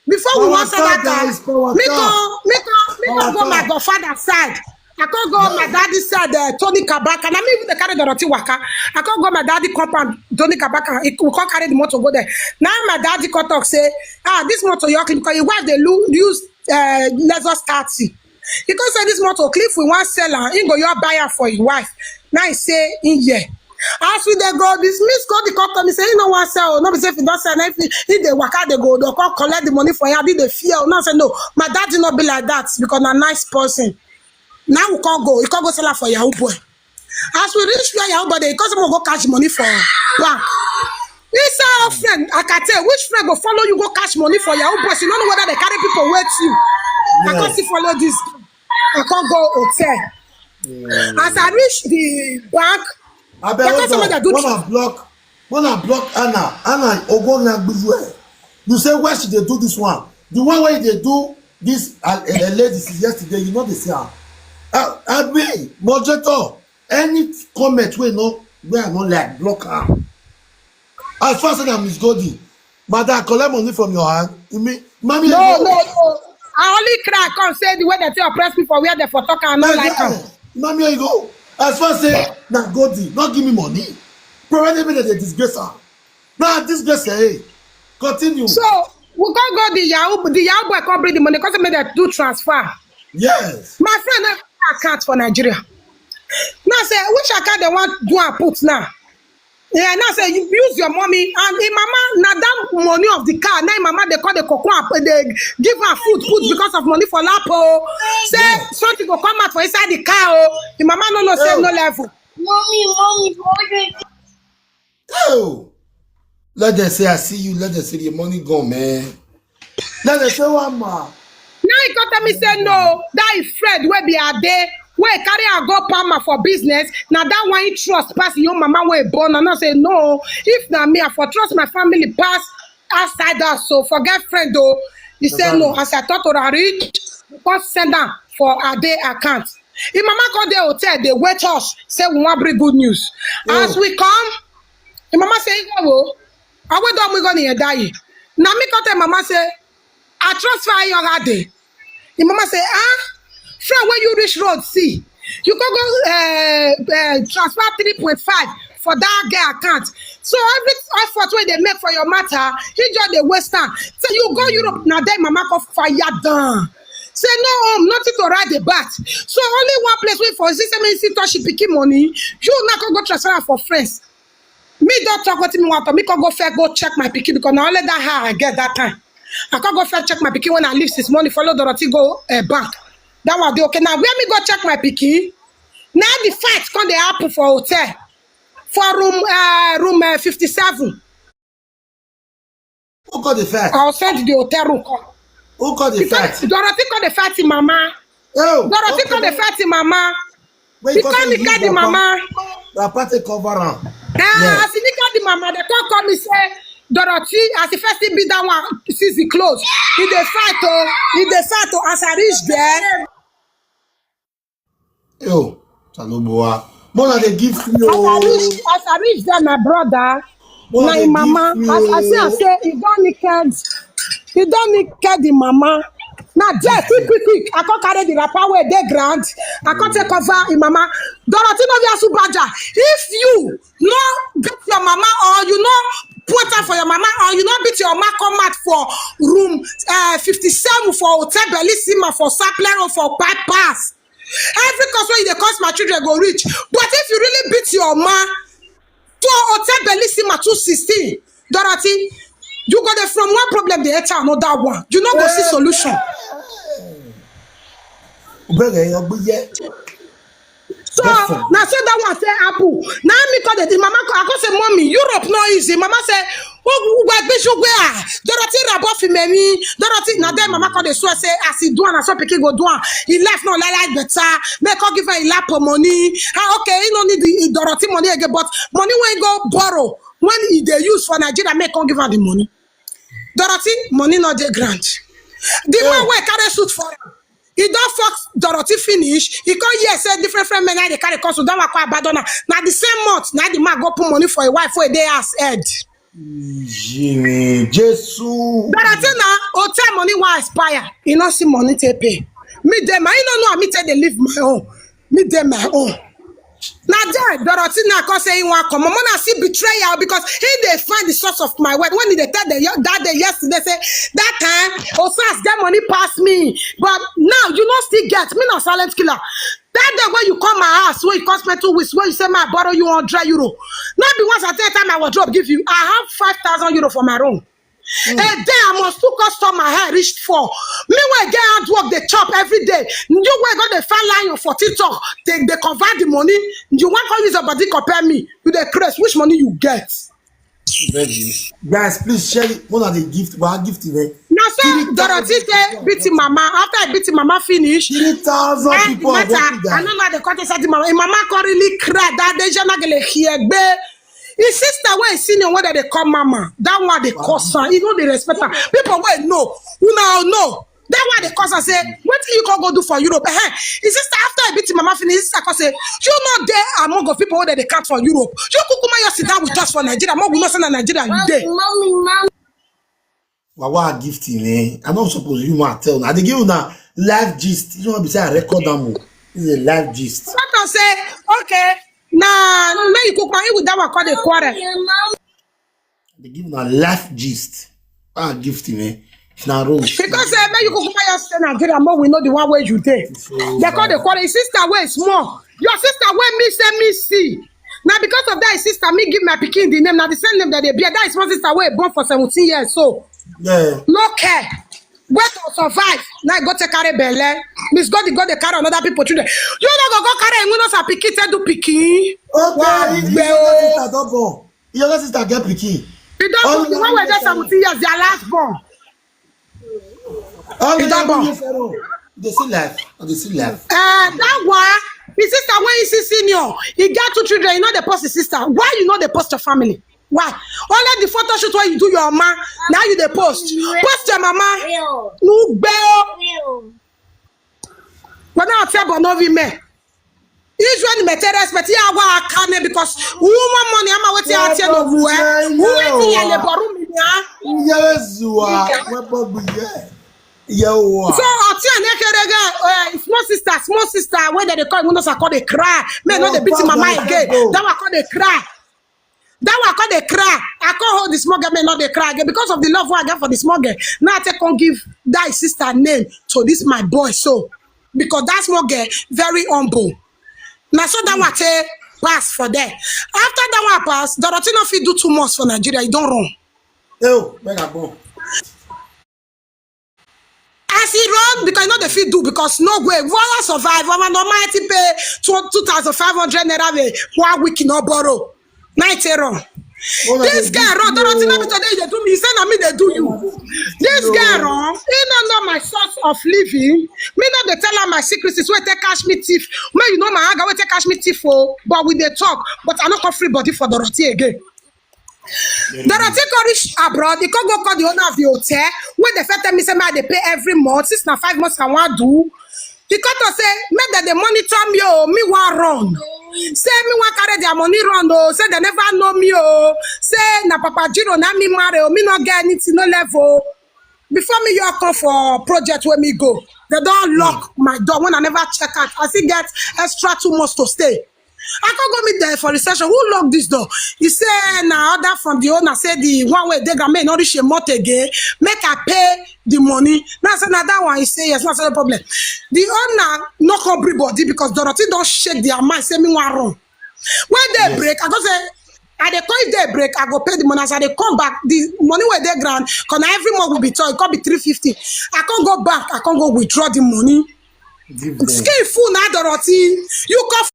before we Power wan sell talk, that car, guys, power me talk. Come, me come, me Power come go my talk. Godfather side. I come go my daddy side, uh, Tony Kabaka. Na me even dey carry Dorothy waka. I come go my daddy compound, Tony Kabaka. He, we come carry the motor go there. Now my daddy come talk say, ah, this motor you clean because your wife dey lo- use uh, Lexus thirty. He come say this motor clean if we wan sell am, he go your buy am for his wife. Now he say in here. As we dey go, this Miss Cody come tell me say he no wan sell. No be say if he don sell, if he, he dey waka dey go, they come collect the money for him. He dey fear. Now say no, my daddy no be like that because na nice person. Now we can't go. You can't go sell her for Yahoo boy. As we reach where Yahoo boy, they come say we go catch money for bank. He say, oh friend, I can tell which friend go follow you go catch money for Yahoo boy. You don't know whether they carry people with you. I can't Yes. see follow this. I can't go hotel. As I reach the bank, I they bet come say hold they on. do When I block, when I block Anna, Anna Ogonya Gbizue. You say where she dey do this one? The one where they do this uh, uh, lady since yesterday, you know they say, ah, uh, I mean, moderator, any comment we know where I no like block her. As far as I'm Miss Goldie, madam, I collect money from your hand. You mean, mommy, no, I no, no. I only cry. I can't say the way that you oppress me for where they for talk. I no like am. Mommy, you go. As far as say, na Goldie, not give me money. Provided me that they disgrace her. Now disgrace her. Hey. Continue. So we can't go the Yahoo. The Yahoo boy can't bring the money because make they do transfer. Yes. My friend have account for Nigeria. Now say which account they want do and put now. Yeah, now say you use your mommy and in mama na that money of the car. Now in mama they call the cocoa and they give her food put because of money for lapo. Say Yes. Something go come out for inside the car. Oh, in mama no no say Oh. No level. Mommy, mommy, mommy. Oh. Let them say I see you. Let them say the money gone, man. Let them say one man. Now he come tell me say no, that is Fred wey be Ade, wey carry her go Palma for business. Now that one he trust pass your mama wey born. And I say no, if na me, I for trust my family pass outside house. So forget friend though. He said no. As I talk to her reach, he come send am for Ade account. Him mama come dey hotel dey wait us say we wan bring good news. As we come, him mama say, "Iyawo, I wait don we go near die." Na me come tell mama say, "I transfer your day." Him mama say, "Ah, from when you reach road, see, you go go uh, uh, transfer three point five for that girl account." So every effort wey dey make for your matter, he just dey waste am. So you go Europe, na there mama come fire down. Say no home, nothing to write the bat. So only one place wey for see say me see touch pikin money, you now come go transfer am for friends. Me don talk wetin me want to. Me come go fair go check my pikin because na only that how I get that time. I come go fair check my pikin when I leave this morning, follow Dorothy go uh, bank. That one dey okay. Now where me go check my pikin? Now the fight come dey happen for hotel for room uh, room uh, fifty-seven. Who got the fight? I'll send the hotel room come. Who got the fight? Dorothy come dey fight him mama. Oh, Dorothy okay. Come dey fight him mama. When He you come say nika you the wrapper, mama. Wrapper take cover am. Eh, as he nika the mama, they come call me say Dorothy as he first thing be that one sees the clothes. He dey fight oh, he dey fight oh. As I reach there, Yo, Tanoboa. Mona they give me as I reach, oh. As I reach there, my brother, Mona na they him mama. give me As I see, I oh. Say he don naked, he don naked the mama. Now there, quick, quick, quick. I come carry the wrapper wey dey ground. I come take cover him mama. Dorothy no be Asubaja. If you no beat your mama or you no put am for your mama or you no beat your mama come out for room uh, fifty-seven for Hotel Bellissima for Sapler or for Bypass. Every cause wey you dey cause my children go reach. But if you really beat your ma for Hotel Bellissima two sixteen, Dorothy, you go dey from one problem dey enter another one. You no go see solution. Bẹ́ẹ̀ yẹn gbé yẹ. So na so that one say apple. Na me call the mama call, I call say mommy, Europe no easy. Mama say, oh, we be sugar. Dorothy rabo fi me me. Dorothy na then mama call the swear say as he do am, na so pikin go do am. He left no like like better. Make her give her a lap of money. Ah, okay, he no need the Dorothy money again, but money when go borrow. when e dey use for Nigeria, make come give am the money. Dorothy, money no dey ground. The man wey carry suit for am, he don fuck Dorothy finish. He come hear say different friend men na dey carry come, so that one come abandon am. Na the same month na the man go put money for a wife wey dey house head. Jimmy, Jesus. Dorothy na hotel money wan expire. He no see money take pay. Me dey my, he no know how me take dey live my own. Me dey my own. Na there Dorothy na come say he wan come. Mona see betrayal because he dey find the source of my wealth. When he dey tell the yo- that day yesterday say that time Osas get money pass me, but now you no still get. Me na silent killer. That day when you come my house, when you come spend two weeks, when you say my borrow you hundred euro, not be once I tell time my wardrobe give you. I have five thousand euro for my room. A day I must two customer hair reached for. Me wey get hard work dey chop every day. You wey go dey find lion for TikTok, they dey convert the money. You wan come use your body compare me? You dey craze. Which money you get? Guys, please share it. Mona dey gift, but I gift it. Na so Dorothy take beat him mama. After I beat him mama finish, Three thousand I people are matter. watching I that. no know the contest of the mama. Him mama come really cry that day. Jana gele hiegbe. His sister wey senior wey dem dey call mama, that one dey cause am. He no dey respect am. People wey know, una know. That one dey cause am say, wetin you come go do for Europe? Eh, his sister after I beat him mama finish, his sister come say, you no dey among of people wey dem dey count for Europe. You kukuma you sit down with us for Nigeria. Make we know say na Nigeria you dey. Wawa gift, man. I no suppose you ma tell. I dey give una live gist. You know, be say I record am o. This is a live gist. Doctor say, okay, na make you cook my with that one call the quarrel. I dey give una live gist. Ah, gift, man. Na rose. Because say make you cook my stay Nigeria, more we know the one where you dey. They call the quarrel. His sister wey small. Your sister wey me say me see. Now because of that, his sister me give my pikin the name. Now the same name that they bear. That is my sister wey born for seventeen years. So Yeah. no care. Wait to survive. Now go take carry belle. Miss God, go dey carry another people children. You no go go carry Emunos and pikin take do pikin. Okay, Wow, his bro. younger sister don born. His younger sister get pikin. You don't know the one wey dey seventeen years, their last born. All He the don born. They see life. They see life. Uh, that one, his sister wey he see senior, he get two children. You know they post his sister. Why you know they post your family? Why? Only the photo shoot when you do your mama. Now you dey post. Post your mama. No gbeo. But now tell Bonovi me. Israel me tell respect. Yeah, wa kane because woman money. I'm a waiting at the end of who eh. Who waiting at the borum ya? Yes, you are. Where Bob yeah. Yeah, you are. So Ati and Ekerega, uh, small sister, small sister, where they call Emunos, I call they cry. Me no dey beat him mama again. That one call they cry. That one call they cry. I can't hold the small girl, me not they cry again because of the love I get for the small girl. Now I take come give that sister name to this my boy. So because that small girl very humble. Now so that one take pass for there. After that one pass, Dorothy no fit do too much for Nigeria. You don't run. Oh, where I go? As he run, because you know the fit do because no way. Wala survive. One no mighty pay two thousand five hundred naira way. One week no borrow. Night run. This guy run. Don't you know today they do me. He say na me they do you. This guy run. He no know my source of living. Me no dey tell her my secrets. Is where they catch me thief. Me you know my anger where they catch me thief oh. But we dey talk. But I no come free body for Dorothy again. Dorothy come reach abroad. He come go call the owner of the hotel. When they first tell me say me I dey pay every month. Since na five months I want do. He come to say make dem dey monitor me oh. Me wan run. Say me wan carry their money run oh. Say they never know me oh. Say na Papa Gino na me marry oh. Me no get anything no level. Before me you come for project where me go. They don't lock my door when I never check out. I still get extra two months to stay. I can't go meet there for reception. Who locked this door? He said, na order from the owner. Say the one way they got me not reach a month again. Make I pay the money. Now I said, now that one. He say yes. Not a problem. The owner no come bring body because Dorothy don't shake their mind. Say me one run. When they break, I go say, I dey call if they break, I go pay the money. As I dey come back, the money where they grant, cause na every month will be told, it could be three fifty. I can't go back. I can't go withdraw the money. Skin full now, Dorothy. You come.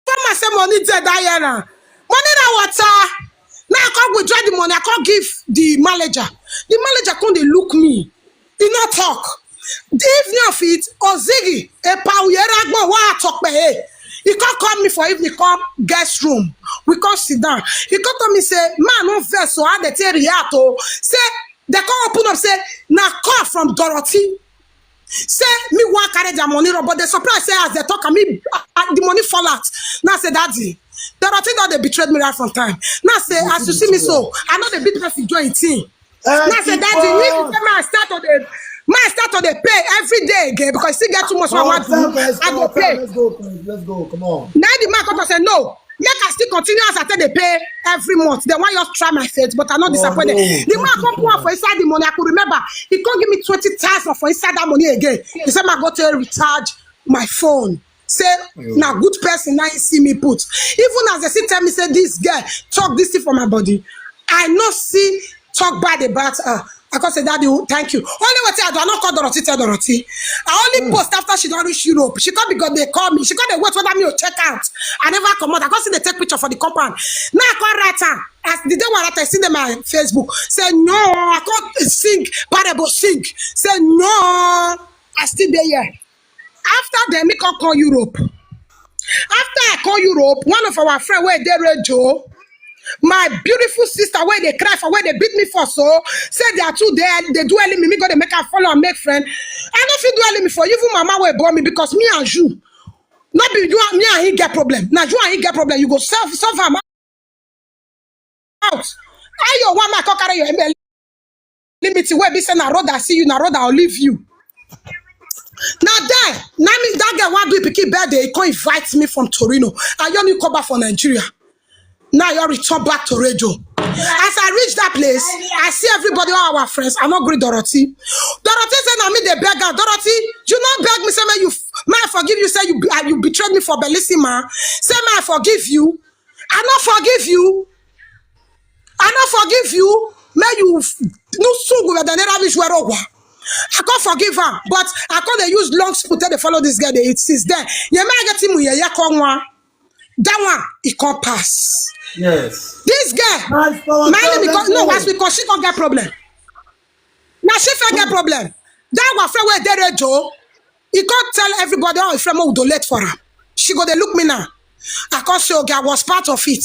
Farmer say money dead that year now. Money na water. Now I can't withdraw the money. I can't give the manager. The manager come dey look me. He not talk. The evening of it, Ozigi, a power year ago, what I talk by hey. He come call me for evening, come guest room. We come sit down. He come tell me say, man, no vex, so how they take react? Oh, say they come open up, say, na call from Dorothy. Say me wan carry their money run, but they surprise say as they talk, I mean, uh, uh, the money fall out. Now say, daddy, Dorothy don dey betrayed me right from time. Now say, as you see me so, I know the big person join thing. Now say, daddy, you need to say my start on the my start on the pay every day again because still get too much. I want to. I go pay. Let's go, let's go. Come on. Now the man come say no. Make I still continue as I take the pay every month. They want just try my faith, but I not disappointed. The man come pour for inside the money. I could remember he come give me twenty thousand for inside that money again. He said, "I go to recharge my phone." Say, now good person now you see me put. Even as they still tell me, say, this girl talk this thing for my body. I no see talk bad about her. I come say, "Daddy, oh, thank you." Only what I do, I not call Dorothy, tell Dorothy. I only post after she don't reach Europe. She come because they call me. She come they wait whether me or check out. I never come out. I come see they take picture for the compound. Now I come write her. As the day one I see them on Facebook. Say, no, I can't sing. Parable sing. Say, no, I still there here. After them, me come call Europe. After I call Europe, one of our friend where they radio, my beautiful sister where they cry for, where they beat me for, so say they are too there, they do enemy, me go they make her follow and make friend. I don't feel do enemy for you, even mama will born me because me and you. Not be you and me and he get problem. Now you and he get problem, you go solve solve am out. How you want me come carry your M L limit where be say na road I see you, na road I'll leave you. Now there, now me that girl want do pikin birthday, he come invite me from Torino. I only come back for Nigeria. Now you return back to radio. As I reach that place, I see everybody, all our friends. I not greet Dorothy. Dorothy said, "Now me they beg her. Dorothy, you not beg me. Say, may you, may I forgive you? Say you, uh, you betrayed me for Bellissima. Say, may I forgive you? I not forgive you. I not forgive you. May you no soon go the never wish where over. I can't forgive her, but I can't they use long spoon to follow this girl. They eat since then. You may get him here, yeah, come one. That one, it can't pass. Yes. This girl, my name is no, as we call, she can't get problem. Now she can't get problem. That one, friend where they Joe, he can't tell everybody, oh, friend will do late for her. She go, they look me now. I can't say, okay, I was part of it.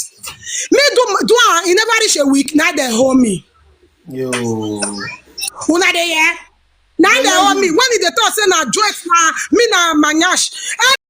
Me do, do I, he never reach a week, now they hold me. Yo. Una dey hear? Now they hold me. When did they talk, say, na joint, na, me, na manyash.